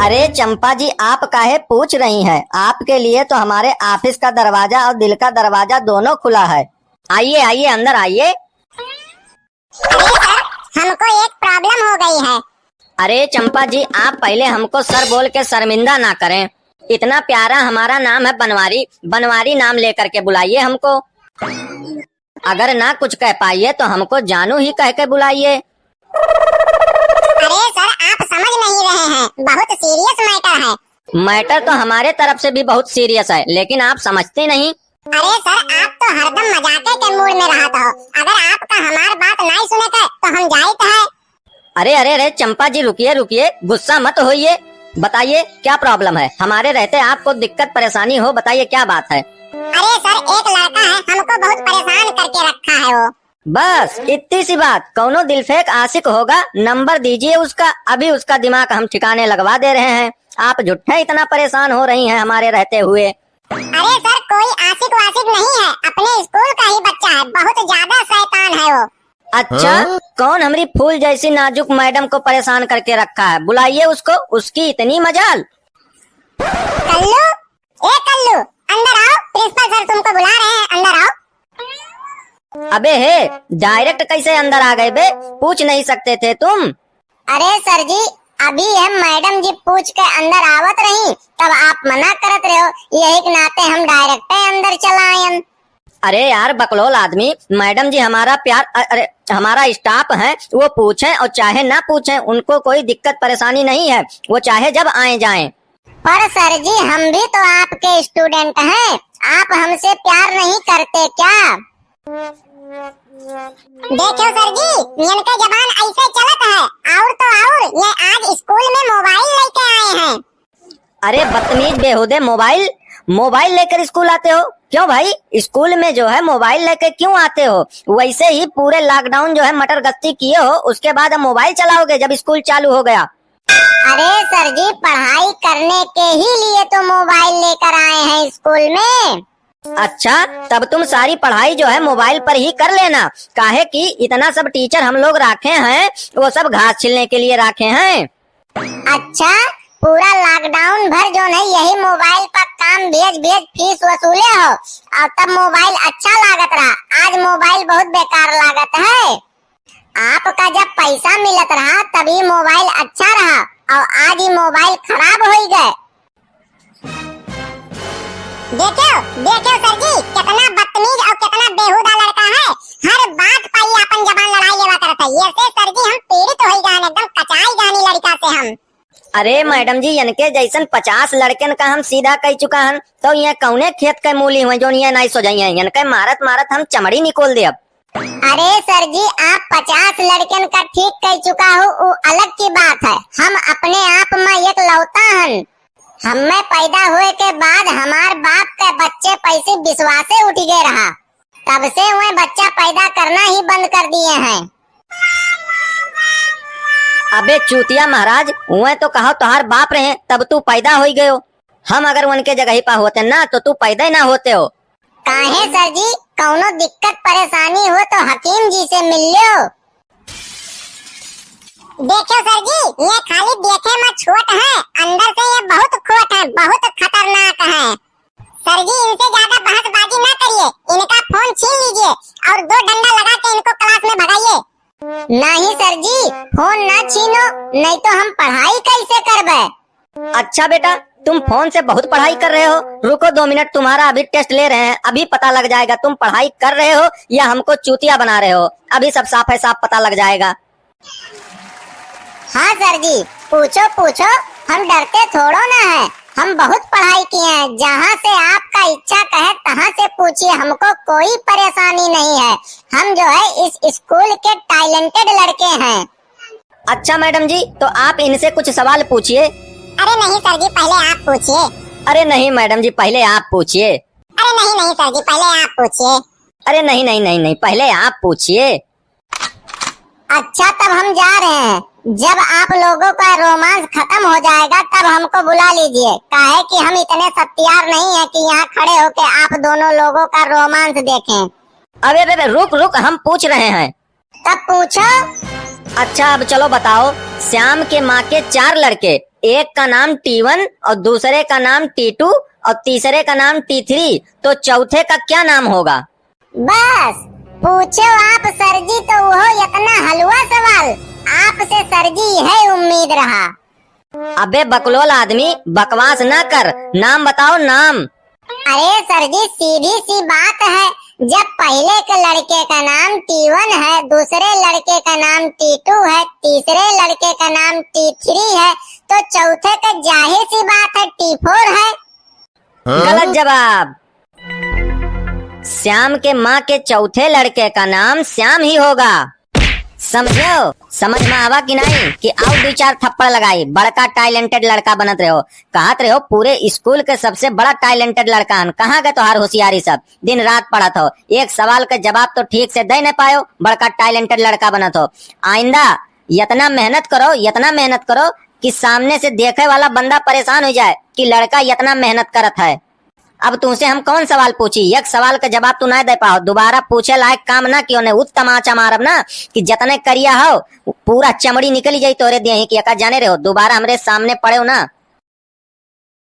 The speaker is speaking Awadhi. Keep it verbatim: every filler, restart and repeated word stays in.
अरे चंपा जी, आप काहे पूछ रही हैं? आपके लिए तो हमारे office का दरवाजा और दिल का दरवाजा दोनों खुला है। आइए, आइए, अंदर आइए। अरे सर, हमको एक problem हो गई है। अरे चंपा जी, आप पहले हमको सर बोल के शर्मिंदा ना करें। इतना प्यारा हमारा नाम है बनवारी, बनवारी नाम लेकर के बुलाइए हमको। अगर ना कुछ कह पाइए तो हमको जानू ही कह के बुलाइए। अरे सर, आप समझ नहीं रहे हैं, बहुत serious matter है। Matter तो हमारे तरफ से भी बहुत serious है, लेकिन आप समझते नहीं। अरे सर, आप तो हरदम मजाके के mood में रहत हो। अगर आपका हमार बात नहीं सुने के, तो हम जाइत है। अरे, अरे, अरे, चंपा जी, रुकिए, रुकिए, गुस्सा मत होइए। बताइए, क्या problem है? हमारे रहते आपको दिक्कत परेशानी हो, बताइए, क्या बात है? अरे सर, एक लड़का है, हमको बहुत परेशान करके रखा है वो। बस इतनी सी बात, कौनो दिलफेक आशिक होगा, number दीजिए उसका, अभी उसका दिमाग हम ठिकाने लगवा दे रहे हैं। आप झूठे इतना परेशान हो रही हैं हमारे रहते हुए। अरे सर, कोई आशिक वाशिक नहीं है, अपने स्कूल का ही बच्चा है, बहुत ज्यादा शैतान है वो। अच्छा, हाँ? कौन हमरी फूल जैसी नाजुक मैडम को परेशान करके रखा है? बुलाइए उसको, उसकी इतनी मजाल। कल्लू, ए कल्लू, अंदर आओ, प्रिंसिपल सर तुमको बुला रहे हैं, अंदर आओ। अबे हे, direct कैसे अंदर आ गए बे? पूछ नहीं सकते थे तुम? अरे सर जी, अभी हम मैडम जी पूछ के अंदर आवत रही, तब आप मना करत रहे हो, यही के नाते हम direct अंदर चला आयन। अरे यार बकलोल आदमी, मैडम जी हमारा प्यार, अ-, अरे हमारा staff है, वो पूछें और चाहे ना पूछें, उनको कोई दिक्कत परेशानी नहीं है, वो चाहे जब आए जाएं। पर सर जी, हम भी तो आपके student हैं, आप हमसे प्यार नहीं करते क्या? देखो सर जी, इनके जबान ऐसे चलत है, और तो और ये आज स्कूल में mobile लेके आए हैं। अरे बदतमीज बेहूदे, mobile, mobile लेकर स्कूल आते हो? क्यों भाई, स्कूल में जो है mobile लेके क्यों आते हो? वैसे ही पूरे lockdown जो है मटर गश्ती किए हो, उसके बाद अब mobile चलाओगे जब स्कूल चालू हो गया? अरे सर जी, पढ़ाई करने के ही लिए तो mobile लेकर आए हैं स्कूल में। अच्छा, तब तुम सारी पढ़ाई जो है mobile पर ही कर लेना, काहे कि इतना सब teacher हम लोग राखे हैं, वो सब घास छिलने के लिए राखे हैं। अच्छा, पूरा lockdown भर जो नहीं यही mobile पर काम भेज भेज फीस वसूले हो, और तब mobile अच्छा लागत रहा, आज mobile बहुत बेकार लागत है। आपका जब पैसा मिलत रहा तभी mobile अच्छा रहा, और आज ही mobile खराब होई गए। देखो, देखो सर जी, कितना बदतमीज और कितना बेहुदा लड़का है। हर बात पर ही अपन जबान लड़ाई लेवा करत है। ये से सर जी हम पीड़ित होई गए, एकदम कचाई गए लड़का से हम। अरे मैडम जी, इनके जैसन पचास लड़कन का हम सीधा कह चुका हन, तो ये कौने खेत के मूली हुए जो ये नहीं सो जाइए, इनके मारत मारत हम चमड़ी निकोल देब। अरे सर जी, आप पचास लड़कन का ठीक कह चुका हो, उ अलग की बात है। हम अपने आप में एक लौता हन। हमें पैदा हुए के बाद हमार बाप के बच्चे पैसे विश्वासे उठ गए रहा, तब से वह बच्चा पैदा करना ही बंद कर दिए हैं। अबे चूतिया महाराज, वह तो कहो तोहार बाप रहे, तब तू पैदा होई गयो। हम अगर उनके जगह पा होते ना, तो तू पैदा ही ना होते हो। काहे सर जी, कौनो दिक्कत परेशानी हो तो हकीम जी से मिल लो। देखो सर जी, ये खाली देखे में छोट है, अंदर से ये बहुत खोट है, बहुत खतरनाक है। सर जी, इनसे ज्यादा बहसबाजी ना करिए, इनका फोन छीन लीजिए और दो डंडा लगा के इनको क्लास में भगाइए। नहीं सर जी, फोन ना छीनो, नहीं तो हम पढ़ाई कैसे करबे? अच्छा बेटा, तुम फोन से बहुत पढ़ाई कर रहे हो। रुको दो मिनट, तुम्हारा अभी टेस्ट ले रहे हैं, अभी पता लग जाएगा तुम पढ़ाई कर रहे हो या हमको चूतिया बना रहे हो। अभी सब साफ है, साफ पता लग जाएगा। हाँ सर जी, पूछो पूछो, हम डरते थोड़ो ना है, हम बहुत पढ़ाई किए हैं। जहाँ से आपका इच्छा कहे तहाँ से पूछिए, हमको कोई परेशानी नहीं है। हम जो है इस स्कूल के टैलेंटेड लड़के हैं। अच्छा मैडम जी, तो आप इनसे कुछ सवाल पूछिए। अरे नहीं सर जी, पहले आप पूछिए। अरे नहीं मैडम जी, पहले आप पूछिए। अरे नहीं नहीं सर जी, पहले आप पूछिए। अरे नहीं नहीं नहीं नहीं, पहले आप पूछिए। अच्छा, तब हम जा रहे हैं। जब आप लोगों का रोमांस खत्म हो जाएगा, तब हमको बुला लीजिए, काहे कि हम इतने सत्यार नहीं हैं कि यहाँ खड़े होके आप दोनों लोगों का रोमांस देखें। अबे, अबे, अबे, रुक, रुक, हम पूछ रहे हैं। तब पूछो। अच्छा, अब चलो बताओ, श्याम के माँ के चार लड़के, एक का नाम टी वन और दूसरे का नाम टी टू और तीसरे का नाम टी थ्री, तो चौथे का क्या नाम होगा? बस, पूछो आप सर जी, तो वो इतना हलवा सवाल, आपसे सर जी यह उम्मीद रहा। अबे बकलोल आदमी, बकवास ना कर, नाम बताओ, नाम। अरे सर जी, सीधी सी बात है, जब पहले के लड़के का नाम टी वन है, दूसरे लड़के का नाम टी टू है, तीसरे लड़के का नाम टी थ्री है, तो चौथे का जाहिर सी बात है टी फोर है। हाँ? गलत जवाब। श्याम के माँ के चौथे लड़के का नाम श्याम ही होगा। समझो, समझ में आवा कि नहीं कि आउ दुइ चार थप्पड़ लगाई, बड़का talented लड़का बनत रहो, कहत रहो पूरे स्कूल के सबसे बड़ा talented लड़का हन, कहाँ गए तोहार होशियारी सब, दिन रात पढ़त हो, एक सवाल के जवाब तो ठीक से दे नहीं पायो, बड़का talented लड़का बनत हो। आइंदा इतना मेहनत करो, इतना मेहनत करो कि सामने से देखे वाला बंदा परेशान हो जाए कि लड़का इतना मेहनत करत है। अब तुमसे हम कौन सवाल पूछी, एक सवाल का जवाब तू ना दे पाओ, दोबारा पूछे लायक काम ना कियो, ने उ तमाचा मारब ना कि जतने करिया हो पूरा चमड़ी निकली जाई तोरे देही कि एका जाने रहो, दोबारा हमरे सामने पड़े हो ना